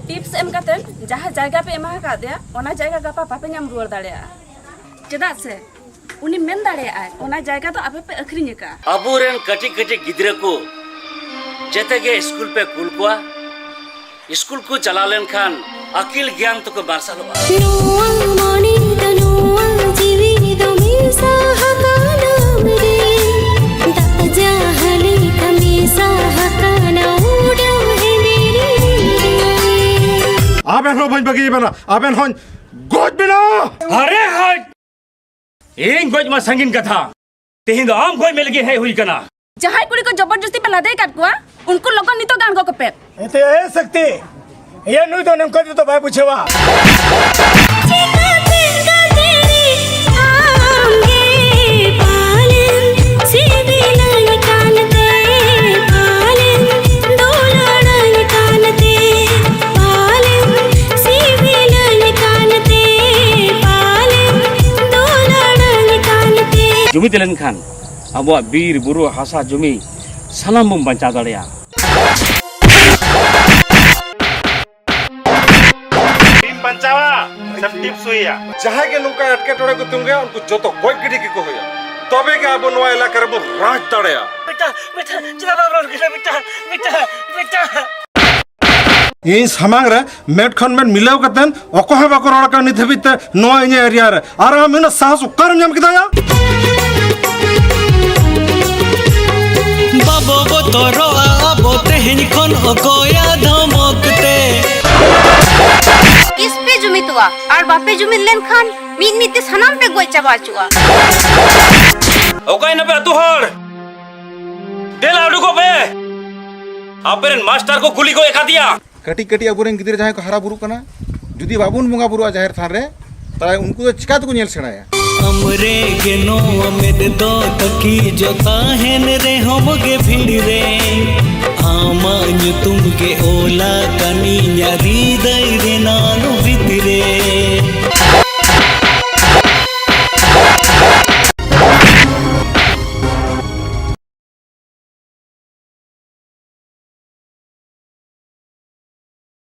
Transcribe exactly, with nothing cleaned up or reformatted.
Tips ᱮᱢ ᱠᱟᱛᱮ ᱡᱟᱦᱟᱸ ᱡᱟᱭᱜᱟ ᱯᱮ ᱮᱢᱟ ᱟᱠᱟᱫᱮᱭᱟ, ᱚᱱᱟ ᱡᱟᱭᱜᱟ ᱜᱟᱯᱟ ᱵᱟᱯᱮ ᱧᱟᱢ ᱨᱩᱣᱟᱹᱲ ᱫᱟᱲᱮᱭᱟᱜᱼᱟ᱾ ᱪᱮᱫᱟᱜ ᱥᱮ ᱩᱱᱤ ᱢᱮᱱ ᱫᱟᱲᱮᱭᱟᱜᱼᱟᱭ, ᱚᱱᱟ ᱡᱟᱭᱜᱟ ᱫᱚ ᱟᱯᱮ ᱯᱮ ᱟᱹᱠᱷᱨᱤᱧ ᱟᱠᱟᱫᱼᱟ᱾ ᱟᱵᱚᱨᱮᱱ ᱠᱟᱹᱴᱤᱡ ᱠᱟᱹᱴᱤᱡ ᱜᱤᱫᱽᱨᱟᱹ ᱠᱚ ᱡᱮᱛᱮ ᱜᱮ ᱥᱠᱩᱞ ᱯᱮ ᱠᱩᱞ ᱠᱚᱣᱟ᱾ ᱥᱠᱩᱞ ᱠᱚ ᱪᱟᱞᱟᱣ ᱞᱮᱱᱠᱷᱟᱱ ᱟᱹᱠᱤᱞ ᱜᱮᱭᱟᱱ ᱛᱮᱠᱚ ᱢᱟᱨᱥᱟᱞᱚᱜᱼᱟ᱾ ᱱᱚᱣᱟ ᱢᱚᱱᱮ ᱫᱚ ᱱᱚᱣᱟ ᱡᱤᱣᱤ ᱫᱚ ᱢᱮᱥᱟ ᱟᱠᱟᱱᱟᱢ ᱨᱮ᱾ ᱫᱟᱜ ᱡᱟᱦᱟᱸ ᱞᱮᱠᱟ ᱢᱮᱥᱟ ᱟᱠᱟᱱᱟ ᱩᱰᱟᱹᱣ ᱦᱮᱸᱫᱮ ᱨᱮ᱾ ᱟᱵᱮᱱ ᱦᱚᱸ ᱵᱟᱹᱧ ᱵᱟᱹᱜᱤᱭᱟᱵᱮᱱᱟ, ᱟᱵᱮᱱ ᱦᱚᱸᱧ ᱜᱚᱡ ᱵᱮᱱᱟ᱾ ᱟᱨᱮ ᱦᱟᱭ! ᱤᱧ ᱜᱚᱡ ᱢᱟ ᱥᱟᱺᱜᱤᱧ ᱠᱟᱛᱷᱟ, ᱛᱮᱦᱮᱧ ᱫᱚ ᱟᱢ ᱜᱚᱡ ᱢᱮ ᱞᱟᱹᱜᱤᱫ ᱦᱮᱡ ᱦᱩᱭ ᱠᱟᱱᱟ᱾ ᱡᱟᱦᱟᱸᱭ ᱠᱩᱲᱤ ᱠᱚ ᱡᱚᱵᱚᱨ ᱡᱚᱥᱛᱤ ᱯᱮ ᱞᱟᱫᱮ ᱟᱠᱟᱫ ᱠᱚᱣᱟ, ᱩᱱᱠᱩ ᱞᱚᱜᱚᱱ ᱱᱤᱛᱚᱜ ᱜᱮ ᱟᱬᱜᱚ ᱠᱚᱯᱮ᱾ ᱮᱱᱛᱮ ᱮ ᱥᱚᱠᱛᱤ, ᱮᱭᱟ ᱱᱩᱭ ᱫᱚ ᱱᱚᱝᱠᱟ ᱛᱮᱫᱚ ᱵᱟᱭ ᱵᱩᱡᱷᱟᱹᱣᱟ᱾ ᱡᱩᱢᱤᱫ ᱞᱮᱱᱠᱷᱟᱱ ᱟᱵᱚᱣᱟᱜ ᱵᱤᱨ ᱵᱩᱨᱩ ᱦᱟᱥᱟ ᱡᱩᱢᱤ ᱥᱟᱱᱟᱢ ᱵᱚᱱ ᱵᱟᱧᱪᱟᱣ ᱫᱟᱲᱮᱭᱟᱜᱼᱟ᱾ ᱴᱤᱢ ᱵᱟᱧᱪᱟᱣᱟ ᱥᱮ ᱴᱤᱢ ᱥᱩᱭᱟ? ᱡᱟᱦᱟᱸᱭ ᱜᱮ ᱱᱚᱝᱠᱟ ᱮᱴᱠᱮᱴᱚᱬᱮ ᱠᱚ ᱛᱤᱸᱜᱩᱭᱟ, ᱩᱱᱠᱩ ᱡᱚᱛᱚ ᱜᱚᱡ ᱜᱤᱰᱤ ᱜᱮᱠᱚ ᱦᱩᱭᱩᱜᱼᱟ, ᱛᱚᱵᱮ ᱜᱮ ᱟᱵᱚ ᱱᱚᱣᱟ ᱮᱞᱟᱠᱟ ᱨᱮᱵᱚᱱ ᱨᱟᱡᱽ ᱫᱟᱲᱮᱭᱟᱜᱼᱟ᱾ ᱵᱮᱴᱟ, ᱵᱮᱴᱟ, ᱪᱮᱫᱟᱜ ᱵᱟᱢ ᱨᱚᱲ ᱠᱟᱱᱟ ᱵᱮᱴᱟ? ᱵᱮᱴᱟ, ᱵᱮᱴᱟ᱾ ᱤᱧ ᱥᱟᱢᱟᱝ ᱨᱮ ᱢᱮᱫ ᱠᱷᱚᱱ ᱢᱮᱫ ᱢᱤᱞᱟᱹᱣ ᱠᱟᱛᱮᱱ ᱚᱠᱚᱭ ᱦᱚᱸ ᱵᱟᱠᱚ ᱨᱚᱲ ᱟᱠᱟᱫ ᱱᱤᱛ ᱦᱟᱹᱵᱤᱡ ᱛᱮ ᱱᱚᱣᱟ ᱤᱧᱟᱹᱜ ᱮᱨᱤᱭᱟ ᱨᱮ᱾ ᱟᱨ ᱟᱢ ᱩᱱᱟᱹᱜ ᱥᱟᱦᱚᱥ ᱚᱠᱟᱨᱮᱢ ᱧᱟᱢ ᱠᱮᱫᱟ ᱭᱟ? ᱵᱟᱵᱚ ᱵᱚᱛᱚᱨᱚᱜᱼᱟ ᱟᱵᱚ ᱛᱮᱦᱮᱧ ᱠᱷᱚᱱ ᱚᱠᱚᱭᱟᱜ ᱫᱷᱚᱢᱚᱠ ᱛᱮ᱾ ᱛᱤᱥ ᱯᱮ ᱡᱩᱢᱤᱫᱚᱜᱼᱟ? ᱟᱨ ᱵᱟᱯᱮ ᱡᱩᱢᱤᱫ ᱞᱮᱱᱠᱷᱟᱱ ᱢᱤᱫ ᱢᱤᱫ ᱛᱮ ᱥᱟᱱᱟᱢ ᱯᱮ ᱜᱚᱡ ᱪᱟᱵᱟ ᱦᱚᱪᱚᱜᱼᱟ᱾ ᱚᱠᱟᱭ ᱱᱟᱯᱮ ᱟᱹᱛᱩ ᱦᱚᱲ? ᱫᱮᱞᱟ ᱩᱰᱩᱠᱚᱜ ᱯᱮ᱾ ᱟᱯᱮᱨᱮᱱ ᱢᱟᱥᱴᱟᱨ ᱠᱚ ᱠᱩᱞᱤ ᱜᱚᱡ ᱟᱠᱟᱫᱮᱭᱟ᱾ ᱠᱟᱹᱴᱤᱡ ᱠᱟᱹᱴᱤᱡ ᱟᱵᱚᱨᱮᱱ ᱜᱤᱫᱽᱨᱟᱹ ᱡᱟᱦᱟᱸᱭ ᱠᱚ ᱦᱟᱨᱟ ᱵᱩᱨᱩᱜ ᱠᱟᱱᱟ, ᱡᱩᱫᱤ ᱵᱟᱵᱚᱱ ᱵᱚᱸᱜᱟ ᱵᱩᱨᱩᱜᱼᱟ ᱡᱟᱦᱮᱨ ᱛᱷᱟᱱ ᱨᱮ, ᱛᱟᱦᱞᱮ ᱩᱱᱠᱩ ᱫᱚ ᱪᱤᱠᱟ ᱛᱮᱠᱚ ᱧᱮᱞ ᱥᱮᱬᱟᱭᱟ? ᱟᱢᱨᱮ ᱜᱮ ᱱᱚᱣᱟ ᱢᱮᱫ ᱫᱚ ᱛᱟᱹᱠᱤᱡᱚᱜ ᱛᱟᱦᱮᱱ ᱨᱮᱦᱚᱸᱢ ᱜᱮ ᱵᱷᱤᱲ ᱨᱮ᱾ ᱟᱢᱟᱜ ᱧᱩᱛᱩᱢ ᱜᱮ ᱚᱞ ᱟᱠᱟᱱᱤᱧᱟ ᱦᱨᱤᱫᱟᱹᱭ ᱨᱮᱱᱟᱜ ᱱᱚᱣᱟ